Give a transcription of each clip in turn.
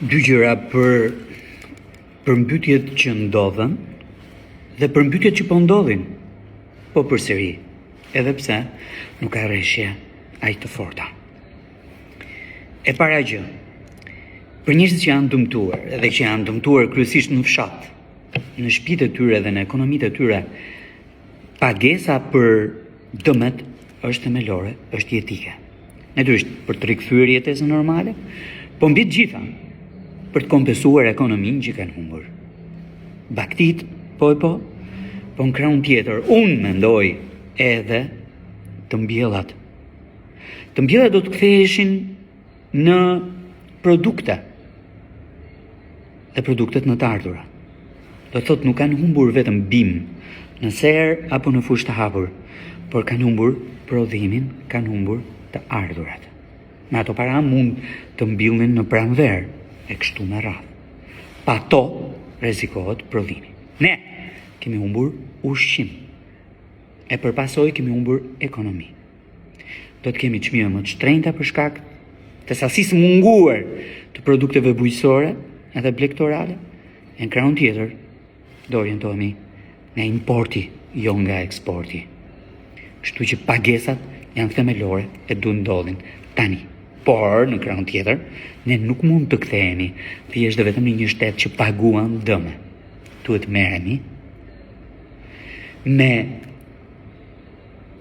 Dy gjëra për përmbytjet që ndodhën dhe përmbytjet që po ndodhin. Po përsëri, edhe pse nuk ka reshje aq të forta. E para gjë, për njerëzit që janë dëmtuar edhe që janë dëmtuar kryesisht në fshat, në shtëpitë e tyre dhe në ekonomitë e tyre, pagesa për dëmet është themelore, është jetike. Natyrisht, për të rikthyer jetesën normale, po mbi të gjitha, për të kompensuar ekonominë që kanë humbur. Bagëtitë, po e po, po në krahun tjetër, unë mendoj edhe të mbjellat. Të mbjellat do të ktheheshin në produkte dhe produktet në të ardhura. Do të thotë nuk kanë humbur vetëm bimë në serë apo në fushë të hapur, por kanë humbur prodhimin, kanë humbur të ardhurat. Me ato para mund të mbillnin në pranverë e kështu me radhë. Pa to rrezikohet prodhimi. Ne kemi humbur ushqim. E për pasojë kemi humbur ekonomi. Do të kemi çmime më të shtrenjta për shkak të sasisë munguar të produkteve bujqësore edhe blegtorale. E në krahun tjetër do orientohemi nga importi, jo nga eksporti. Kështu që pagesat janë themelore e duhet ndodhin tani. Por, në krahun tjetër, ne nuk mund të kthehemi thjesht dhe vetëm në një shtet që paguan dëme. Duhet merremi me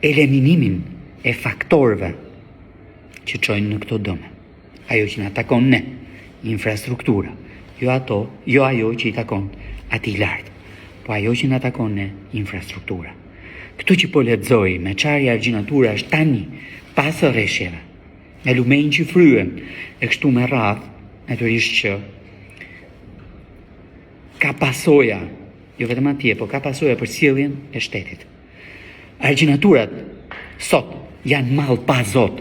eliminimin e faktorëve që çojnë në këto dëme. Ajo që na takon ne, infrastruktura, jo ato, jo ajo që i takon atij lart, po ajo që na takon ne, infrastruktura. Këto që po lexoj me çarje argjinaturash tani, pas reshjeve, me lumenj që fryhen, e kështu me radhë, natyrisht që ka pasoja, jo vetëm atje, po ka pasoja për sjelljen e shtetit. Argjinaturat sot janë mall pa zot.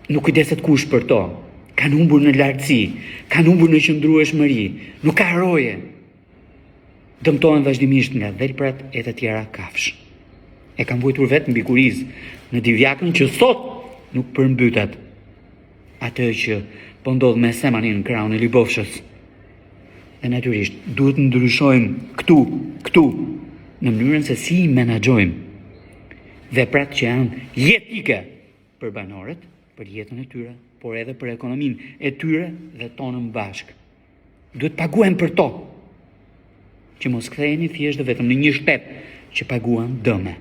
Nuk kujdeset kush për to. Kanë humbur në lartësi, kanë humbur në qëndrueshmëri, nuk ka roje. Dëmtohen vazhdimisht nga dhelprat e të tjera kafshë. E kam vuajtur vetë mbi kurriz në Divjakën që sot nuk përmbytet. Atë që po ndodh me Semanin në krahun e Libofshës. Dhe natyrisht duhet të ndryshojmë këtu, këtu, në mënyrën se si i menaxhojmë veprat që janë jetike për banorët, për jetën e tyre, por edhe për ekonominë e tyre dhe tonën bashkë. Duhet paguajmë për to. Që mos kthehemi thjesht dhe vetëm në një shtet që paguan dëme.